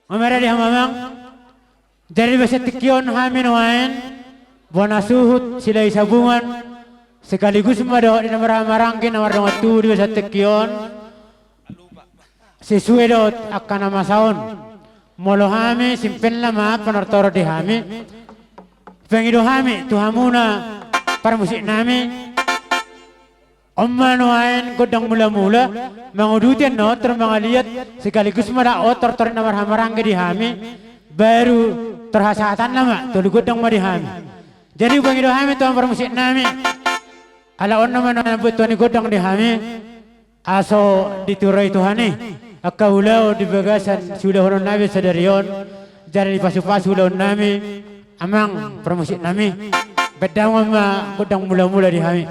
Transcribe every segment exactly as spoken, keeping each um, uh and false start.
Nga maradi hamu amang. Jadi di bagasan tingki on hami nuaeng bona suhut Silahi Sabungan, sekaligus ma dohot di na marhahamaranggi na mardongan tubu di bagasan tingki on, sesuai dohot angka na masa on. Molo hami simpelna ma panortoron di hami, pangido hami tu hamuna parmusik nami. On ma nuaeng gondang mulamula manguduti annon tor mangaliat, sekaligus ma da on tortor na marhahamaranggi di hami, baru tor hasahatanna ma tolu gondang ma di hami. Jadi pangido hami tu hamu parmusik nami, ala on nama na mambuat tolu gondang di hami, aso diturai Tuhan i angka ulaon di bagasan siulahonon nami sadari on. Jadi dipasupasu ulaon nami, amang parmusik nami, baen damang ma gondang mulamula di hami.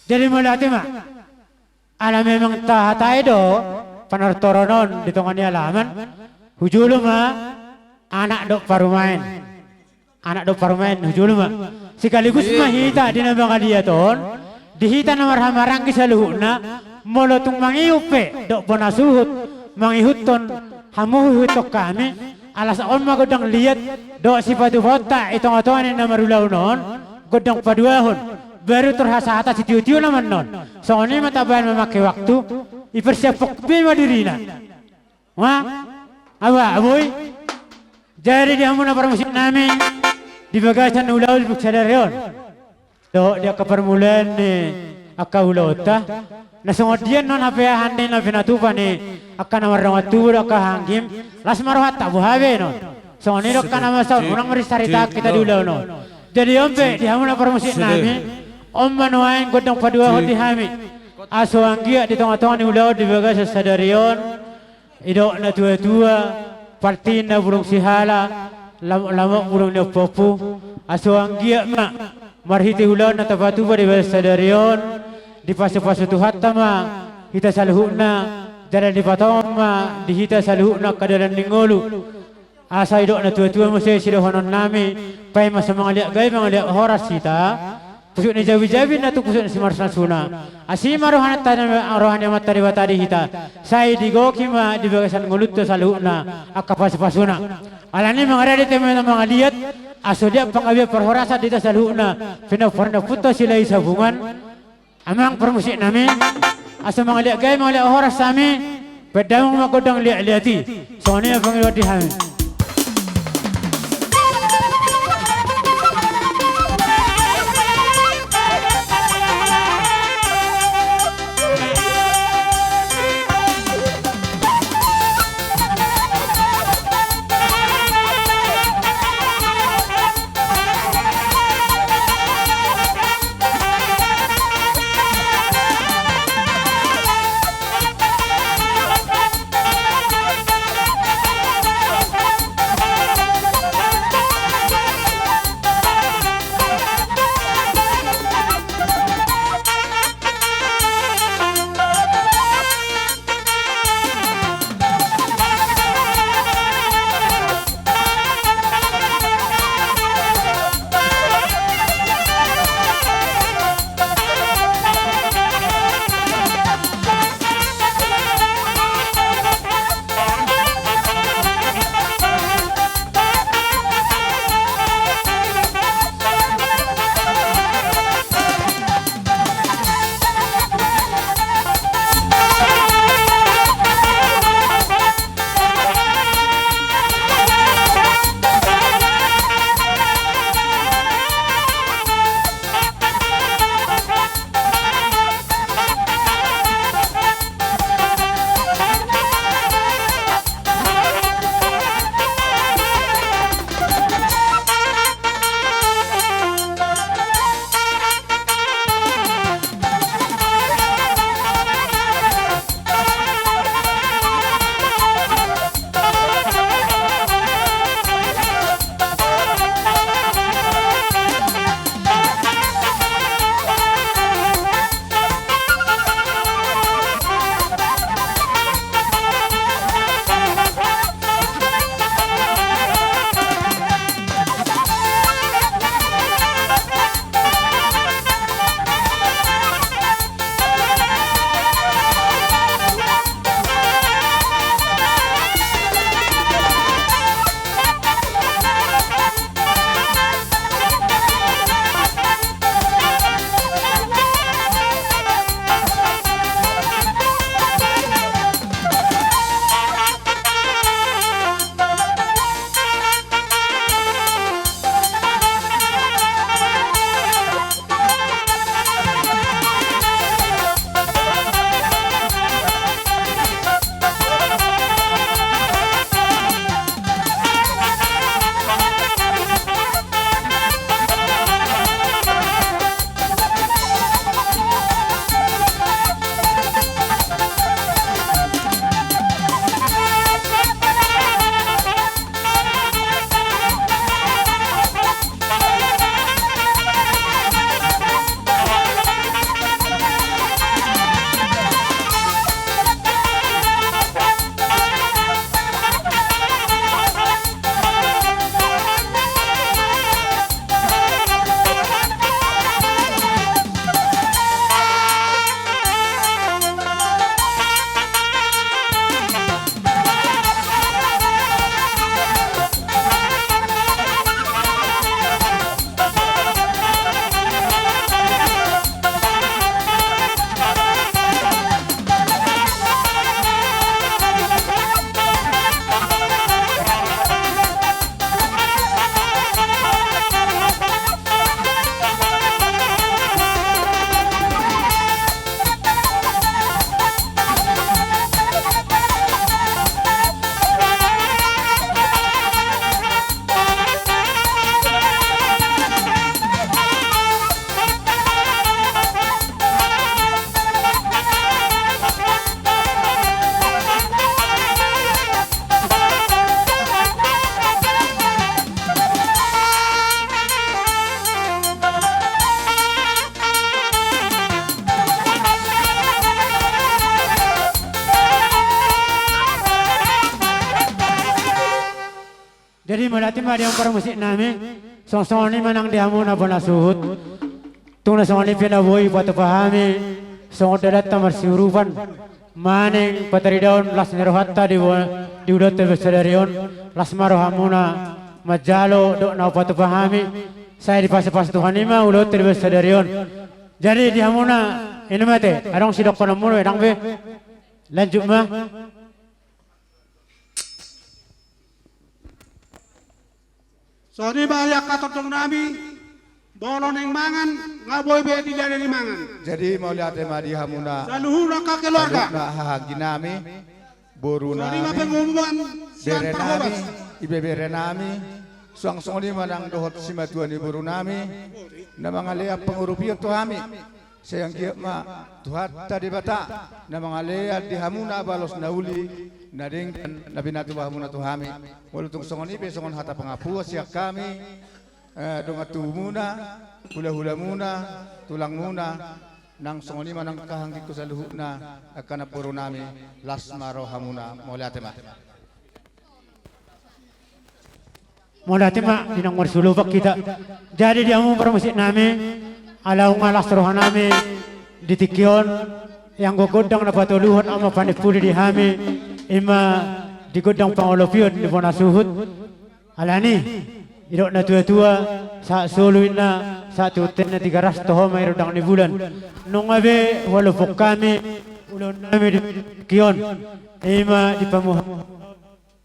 Jadi mauliate ma. Ala memang tahatai do panortoron on di tonga ni alaman, hujolo ma anak dohot parumaen. Anak dohot parumaen, hujolo ma. Sekaligus ma hita di na mangaliat on, di hita na marhahamaranggi saluhutna, molo tung mangihut pe dohot bona suhut mangihuthon hamu, ihuthon hami, ala on ma gondang liat dohot sipatupaonta i tongatonga ni na marulaon on, gondang paduahon, baru tor hasahatan sitiotio nama annon. Songon i ma tabaen mamangke waktu, dipersiaphon be ma dirina. Nga? Nga ba, boi? Jadi di hamuna parmusik nami, di bagasan ulaon di sadari on dohot di angka parmulaan ni angka ulaonta, na songon dia annon hapeahan ni na pinatupa ni angka na mardongan tubu dohot angka hahaanggim, las ma rohanta boha be annon. Songon i do angka na masa on, unang marsaritaan hita di ulaon on. Jadi on pe di hamuna parmusik nami, on ma nuaeng gondang paduahon di hami, aso anggiat di tongatonga ni ulaon di bagasan sadari on, didok natuatua, partingin na burung sihala, lamoklamok burung ni ompuompu, aso anggiat ma marhite ulaon na tapatupa di bagasan sadari on, dipasupasu Tuhanta ma hita saluhutna, jala dipatongon ma di hita saluhutna angka dalan ni ngolu. Asa didok natuatua muse sidohonon nami, paima so mangaliat gabe mangaliat horas hita, pusuk ni jabijabi na tung pusuk ni simarsunarsuna. Asi ma roha ni Amanta Debata di hita, sai digohi ma di bagasan ngolunta saluhutna angka pasupasuna. Alani mangarade tema na mangaliat, aso diat panggabean parhorasan di hita saluhutna, pinompar ni ompunta Silahi Sabungan. Amang parmusik nami, asa mangaliat gabe mangaliat horas hami, baen damang ma gondang liatliat i. Songon i ma pangidoan di hami. Jadi mauliate ma di hamu parmusik nami. Songon songon i ma nang di hamu na bona suhut. Tung na songon i pe na boi patupa hami songon dadanta marsiurupan manang pataridaon las ni rohanta di bo-, di ulaonta di baen sadari on. Las ma rohamuna manjalo dohot na hupatupa hami. Sai dipasupasu Tuhan i ma ulaonta di baen sadari on. Jadi di hamuna, i ma ate, adong sidohononmuna, ndang be? Lanjut ma. Songon i ma di angka tondong nami, molo naeng mangan, nga boi be dilehon i mangan. Jadi mauliate ma di hamuna. Saluhutna angka keluarga. Saluhutna haha anggi nami, boru nami, songon i ma pengumuman sian bere nami, parhobas. Ibebere nami, suang songon i ma nang dohot simatua ni boru nami, na mangalean pangurupion tu hami. Sai anggiat ma Tuhanta Debata na mangalean di hamuna balos na uli na denggan na pinatupa hamuna tu hami. Molo tung songon i pe songon hata pangampu sian hami, eh, dongan tubumuna, hulahulamuna, tulangmuna, nang songon i ma nang haha anggingku saluhutna, angka namboru nami, las ma rohamuna, mauliate ma. Mauliate ma, di naung marsiurupan hita. Jadi di hamu parmusik nami, ala nunga las roha nami di tingki on, ianggo gondang na patoluhon ama panimpuli di hami, i ma di gondang pangolopion di bona suhut. Alani, didok natuatua, sahat solu inna, sahat tu bontean na tigaras, toho ma i rondang ni bulan. Nunga be hualophon hami ulaon nami di tingki on, i ma di pamuha-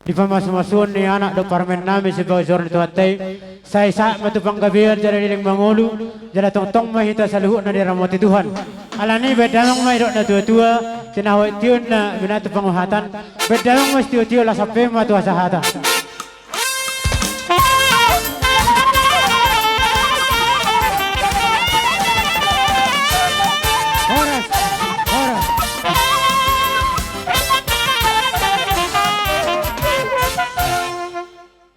di pamasumasuon ni anak dohot parumaen nami sebagai joro ni Tuhanta i, sai sahat ma tu panggabean jala leleng mangolu, jala tongtong ma hita saluhutna diramoti Tuhan. Alani baen damang ma didok natuatua, tinahu tiun na binatu panguhatan, baen damang ma sitiotio, las hape ma tu hasahatan. Horas, horas.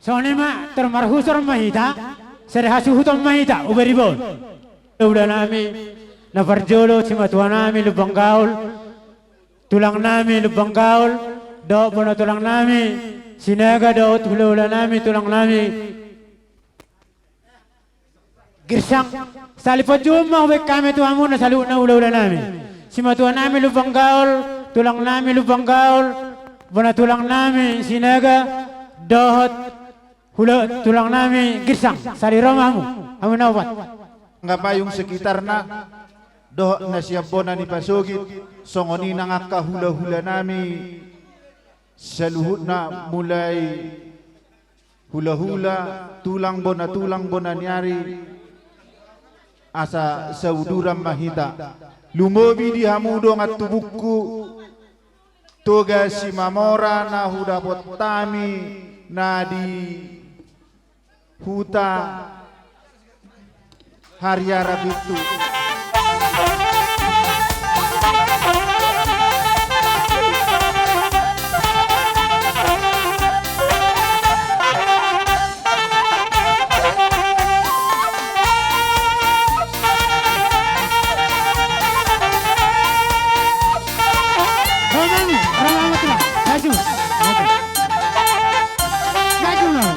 Songon i ma, tor marhusor ma hita, sada hasuhuton ma hita, uba ribaon. Hulahulanami, na parjolo, simatuanami Lumban Gaol, tulangnami Lumban Gaol, dohot bona tulangnami Sinaga, dohot hulahulanami tulangnami Girsang, saleleng on ma hubaen hami tu hamuna saluhutna hulahulanami. Simatuanami Lumban Gaol, tulangnami Lumban Gaol, bona tulangnami Sinaga, dohot hula-, tulangnami Girsang, saleleng ro ma hamu, hamu na opat. Angka payung sekitarna, dohot na sian bona ni pasogit, songon i nang angka hulahulanami saluhutna mulai hulahula, tulang, bona tulang, bona ni ari, asa sauduran ma hita. Lumobi di hamu dongan tubungku, Toga Simamora na hudapot hami na di huta Hariara Bintu. Romang, romang, maju. Maju. Maju, no.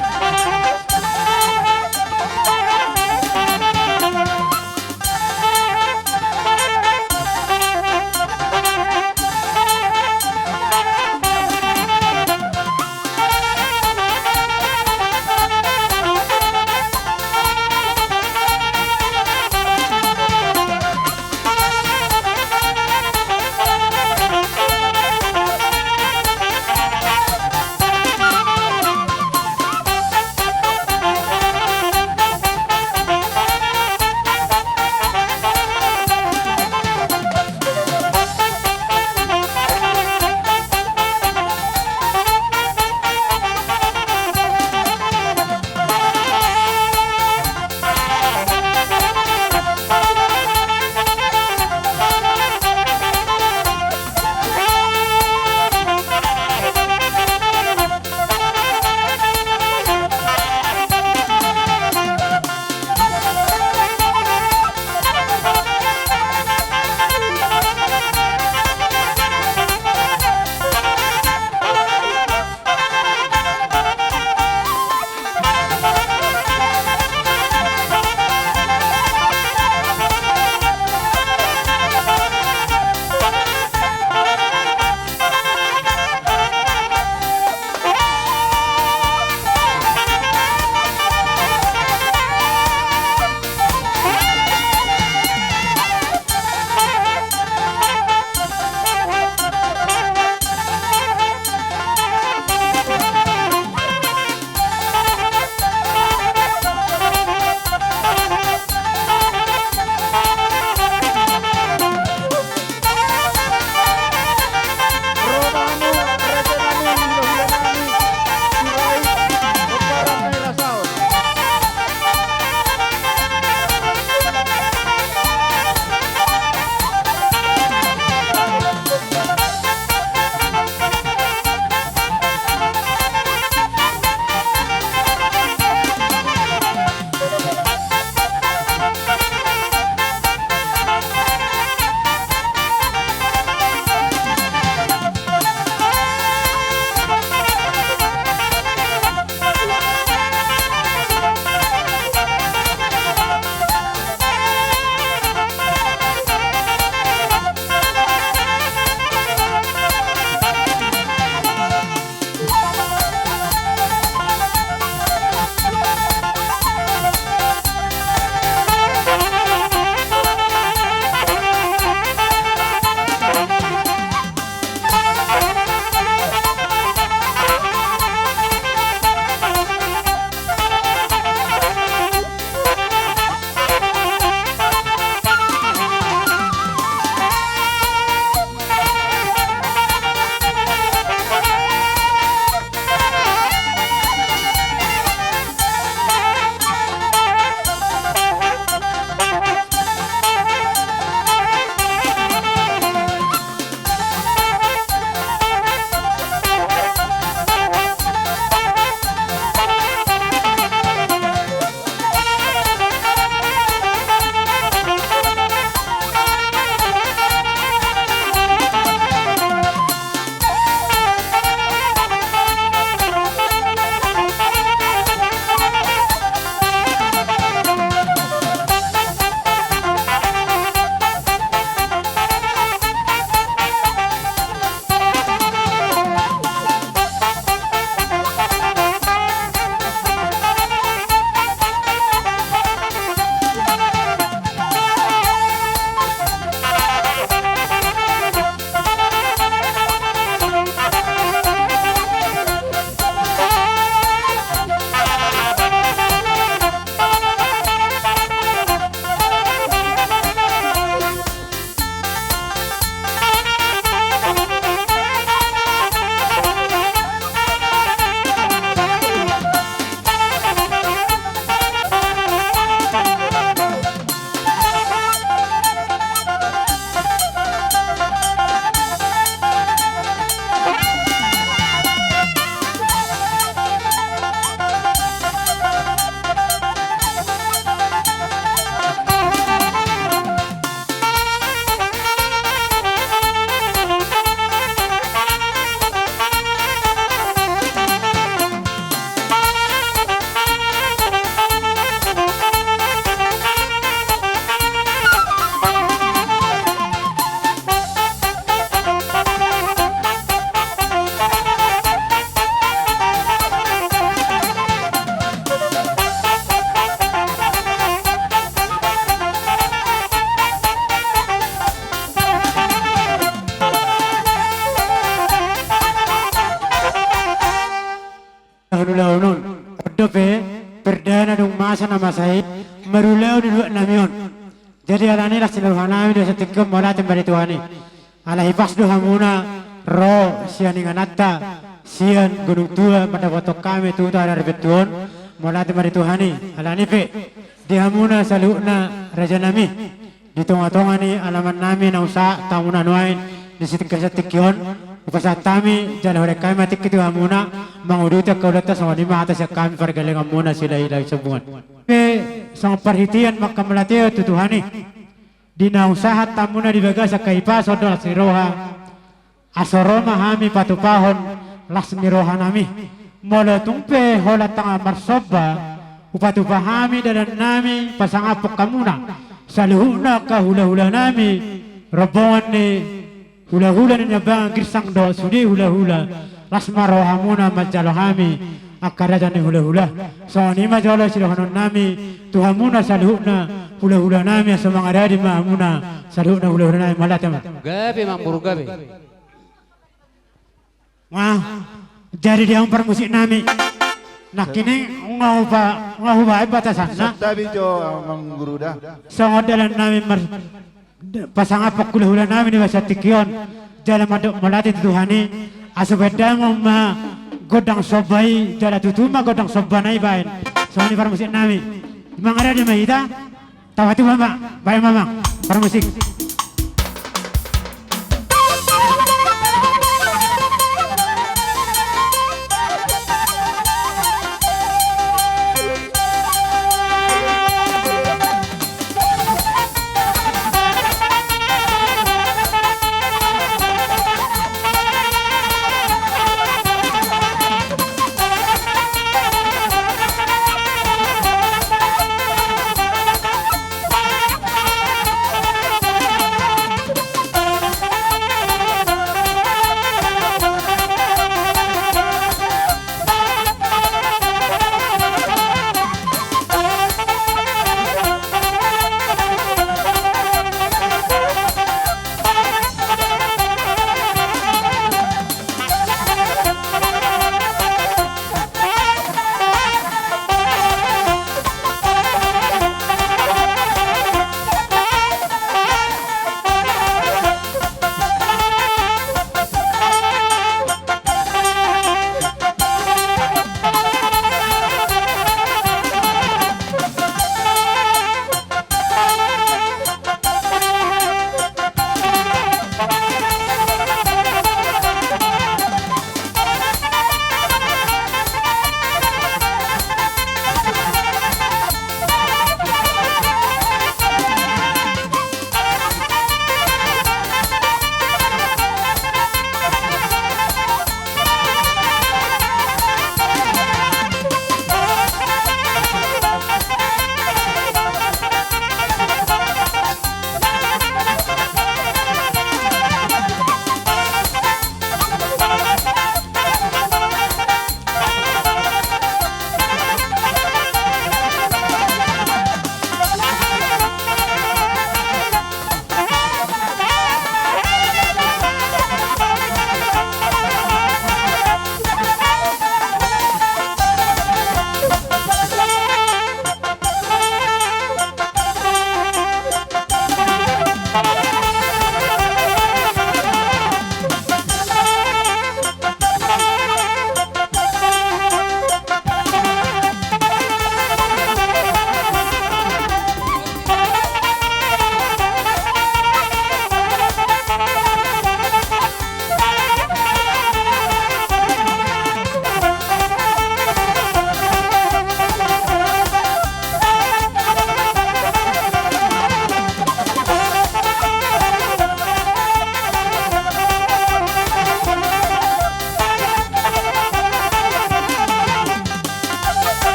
masa i marulaon di luat nami on. Jadi alani las ni roha nami di satingki on, mauliate ma di Tuhan i. Ala hipas do hamuna ro sian ingananta, sian gunung tua mandapothon hami tu huta Haripetu on, mauliate ma di Tuhan i. Alani pe di hamuna saluhutna raja nami di tonga-tonga ni alaman nami naung sahat hamuna nuaeng di satingki-satingki on, hupasahat hami jala hudaek hami ma tingki tu hamuna manguduti angka ulaonta, songon i ma hata sian hami pargellengan muna Silahi-lahi Sombungan. Pe songon parhitean manghamauliateon tu Tuhan i, di naung sahat hamuna di bagasan hahipason dohot las ni roha, asa ro ma hami patupahon las ni roha nami. Molo tung pe holan tangkas marsomba, hupatupa hami dalan nami pasangaphon hamuna saluhutna angka hula-hula nami, rombongan ni hula-hula na niambangan girsang dohot sude hula-hula, las ma rohamuna manjalo hami angka raja ni hula-hula. Songon i ma jolo sidohonon nami tu hamuna saluhutna hula-hula nami, asa mangaradei ma hamuna saluhutna hula-hula nami. Mauliate ma. Gabe, Amangboru, gabe. Wah, jadi di hamu parmusik nami. Nangkining nga huba, nga hubaen batasanna. Santabi jo, Amangboru, da. Songon dalan nami mar, pasangaphon hula-hula nami di bagasan tingki on, jala mandok mauliate tu Tuhan i, asa baen damang ma gondang somba i, jala tutu ma gondang sombana i baen. Songon i parmusik nami. Mangaradei ma hita. Tau hati ma, baen ma, Amang parmusik.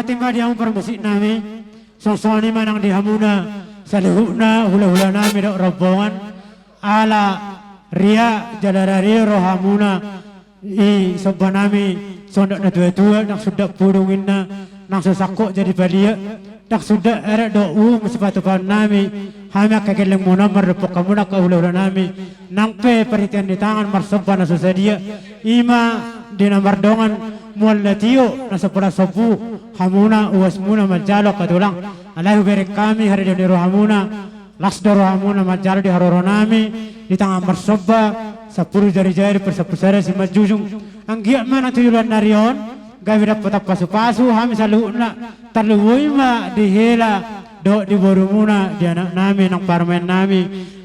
Mauliate ma di hamu parmusik nami. Songon i ma nang di hamuna saluhutna hula-hula nami dohot rombongan. Ala riak jala rareo rohamuna. I somba nami songon dok na tua-tua, ndang sundat pudung inna, ndang so sangkot jadi paliat, ndang sundat adat dohot uhum sipatupaon nami. Hami angka gellengmuna on mardophon hamuna angka hula-hula nami, nang pe parhitean ni tangan marsomba na so sadia. I ma di na mardongan mual na tio na so pola sombu, hamuna uasmuna manjalo angka tulang. Alai hubereng hami haradeon ni rohamuna. Las do rohamuna manjalo di haroro nami, di tangan marsomba, sampulu jari-jari, parsampulu sada simanjujung. Anggiat ma nang tu joloan ni ari on gabe dapotan pasu-pasu hami saluhutna, tarlumobi ma di hela dohot di borumuna, di anak nami nang parumaen nami,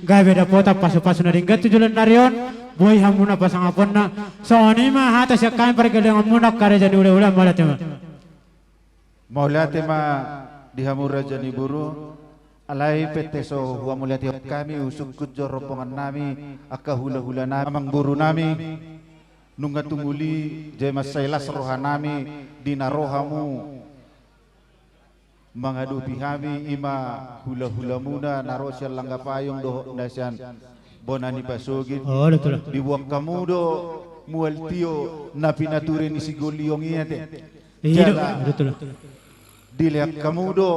gabe dapotan pasu-pasu na denggan tu joloan ni ari on. Boi hamuna pasangaponna. Songon i ma hata sian hami pargellengonmuna angka raja ni hula-hula, mauliate ma. Mauliate ma di hamu raja ni boru. Alai pette so huamauliatehon hami, husungkun jo rombongan nami, angka hula-hula nami, amangboru nami, nunga tumuli, jadi mansai las roha nami di na ro hamu mangadopi hami, i ma hula-hulamuna na ro sian Langga Payung dohot na sian bona ni pasogit. Olo, tulang. Diboan hamu do mual tio na pinature ni sigoliong i ate. Iya, jala, olo, tulang. Dilehon hamu do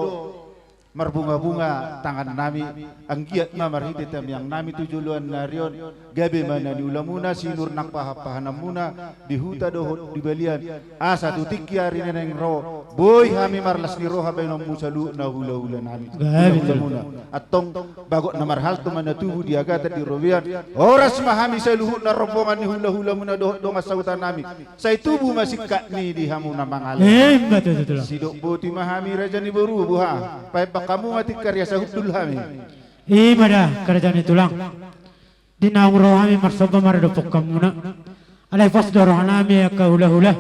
marbunga-bunga tangan nami. Anggiat ma marhite tangiang nami tu joloan ni ari on, gabe ma na niulamuna, sinur nang pahan-pahananmuna di huta dohot di balian, asa tu tingki ari na naeng ro boi hami marlas ni roha baenonmu saluhutna hula-hula nami. Gabe, tulang. Hula-hulamuna. Antong bagot na marhalto ma na tubu di agatan di robean. Horas ma hami saluhutna rombongan ni hula-hulamuna dohot dongan sahuta nami. Sai tubu ma singkat ni di hamu na mangalehon. Emma tutu, tulang. Sidok boti ma hami raja ni boru, boha? Paembang hamu ma tingki ari asa hundul hami. I ma da, angka raja ni tulang. Di naung ro hami marsomba mardophon hamuna, alai pos do roha nami angka hula-hula.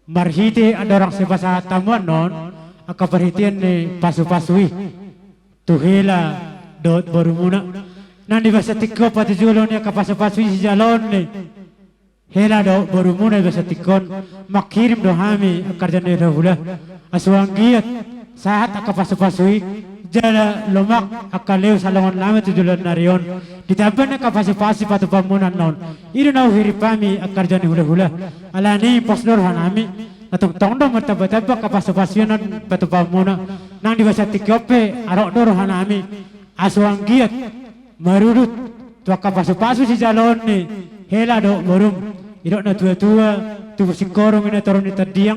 Marhite andorang sai pasahat hamu annon angka parhitean ni pasu-pasu i tu hela dohot borumuna. Nang di bagasan tingki on pe tu jolo ni angka pasu-pasu i sijaloon ni hela dohot borumuna di bagasan tingki on, manghirim do hami angka raja ni hula-hula. Asa anggiat sahat angka pasu-pasu i, jala lomak angka lehon salongan nami tu joloan ni ari on. Ditamba ni angka pasu-pasu sipatupaonmuna annon, i do na huhirim hami angka raja ni hula-hula. Alani i pos do roha nami, na tongtong do martamba-tamba angka pasu-pasu i annon patupaonmuna. Nang di bagasan tingki on pe adong do roha nami, asa anggiat marudut tu angka pasu-pasu sijaloon ni hela dohot borum. Didok na tua-tua, tubu singkoru ma i na toru ni tandiang,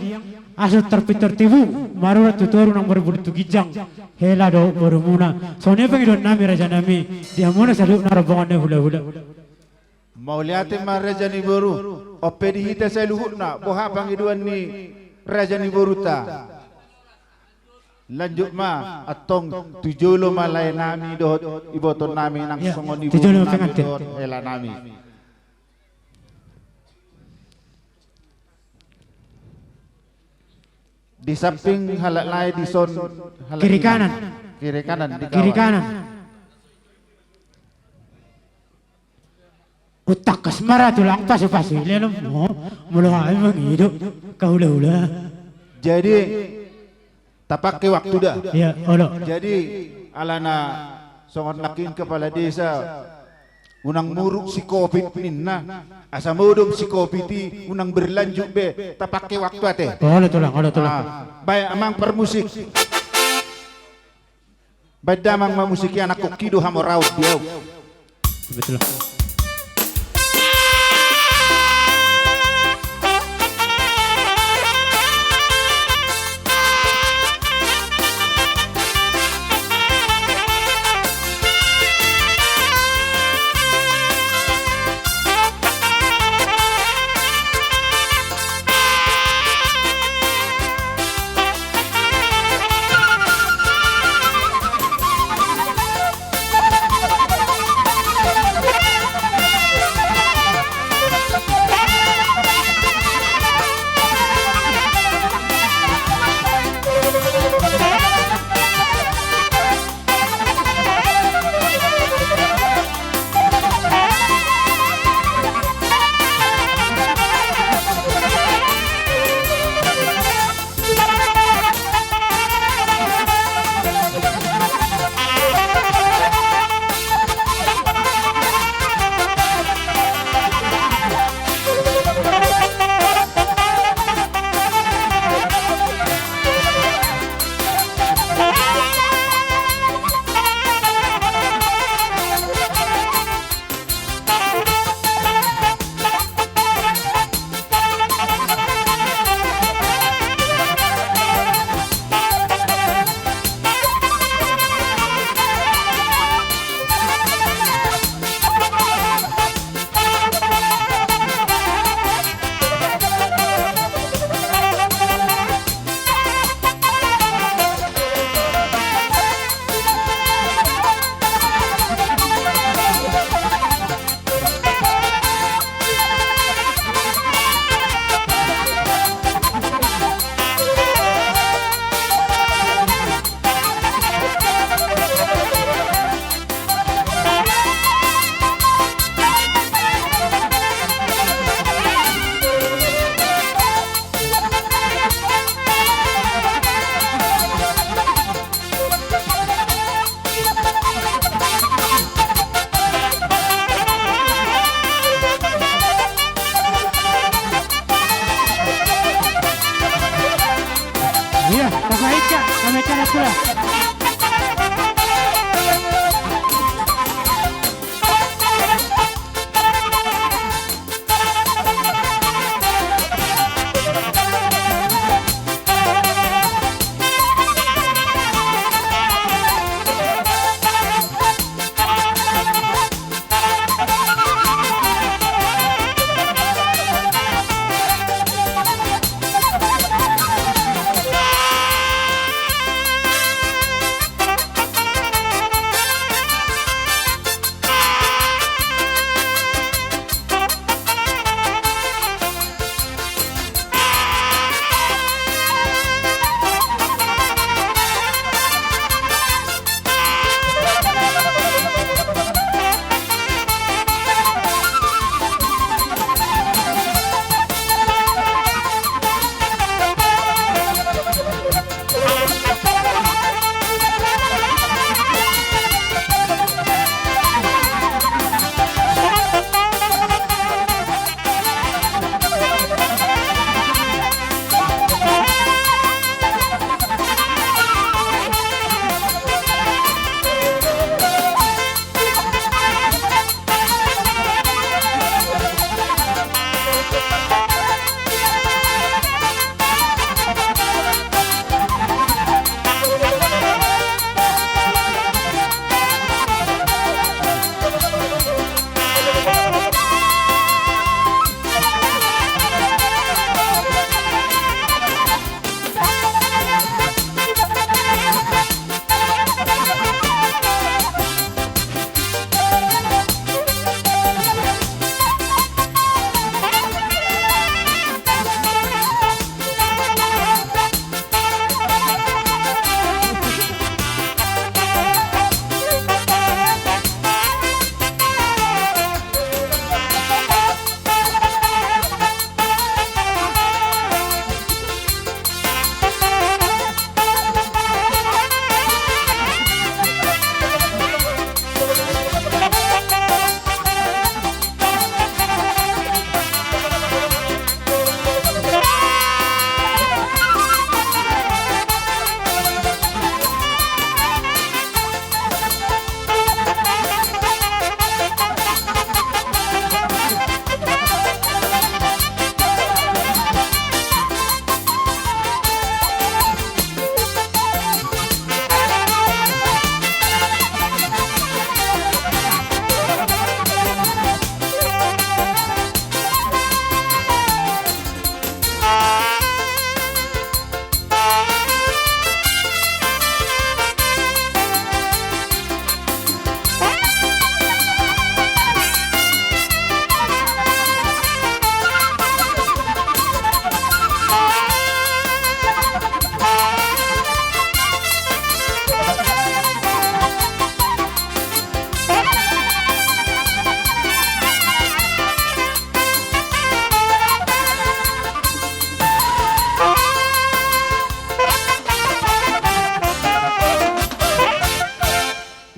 asa tarpintor tibu ma rurat tu toru nang marbulung tu ginjang hela dohot borumuna. Songon i pangidoan nami raja nami di hamuna saluhutna rombongan ni hula-hula. Mauliate ma raja ni boru. On pe di hita saluhutna, boha pangidoan ni raja ni borunta? Lanjut ma, antong tu jolo ma lae nami dohot iboto nami nang songon i, tu jolo ma pengantin, dohot hela nami. Di samping halak lae, dison halak kiri kanan. Kiri kanan, di kiri kawan. Kanan. Untangkas ma ra tulang pasu-pasu i, lelom. Molo hami mangido, angka hula-hula. Jadi tapake waktu da. Iya, olo. Jadi alana songon nangkin kepala desa, unang muruk si covid ninna, asa modom si covid i unang berlanjut be, tapake waktu ate. Olo tulang, olo tulang. Bae amang parmusik. Baen damang ma musik i, anakkon i do hamoraon di au. Betul.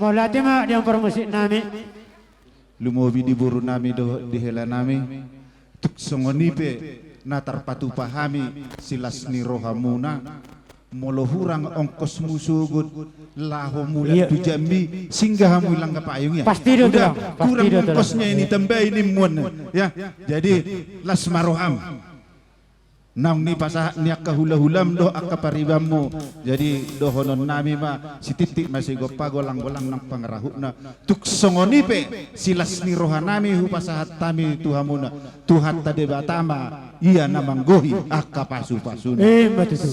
Mauliate ma di hamu parmusik nami. Lumobi di boru nami dohot di hela nami. Tung songon i pe na tarpatupa hami silas ni rohamuna. Molo hurang ongkosmu sogot laho mulak tu Jambi, singgah hamu i Langga Payung, ya. Pasti do, Tulang. Hurang ongkosnya ini, tambahi nimmu on, ya. Jadi las ma roham. Naung nipasahat ni angka hulahulam dohot angka paribanmu. Jadi dohonon nami ma, sititi ma sigompa, golanggolang nang pangarahutna. Tung songon i pe silas ni roha nami hupasahat hami tu hamuna. Tuhanta Debata ma ia na manggohi angka pasupasuna. Ima tutu.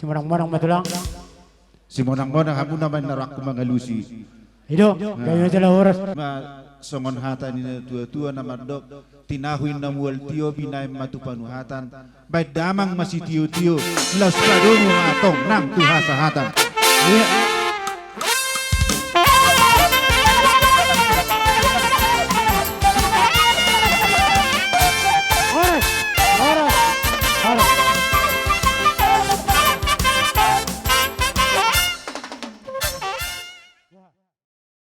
Simonangmonang ma, Tulang. Simonangmonang, hamuna ma na rohangku mangalusi. I do, gabe ma jala horas. Ma songon hata ni natuatua na mandok: Tinahu inna mual tio, binahen ma tu panuhatan. Bahen damang ma sitiotio, laos padomu ma tong nang tu hasahatan. Ia.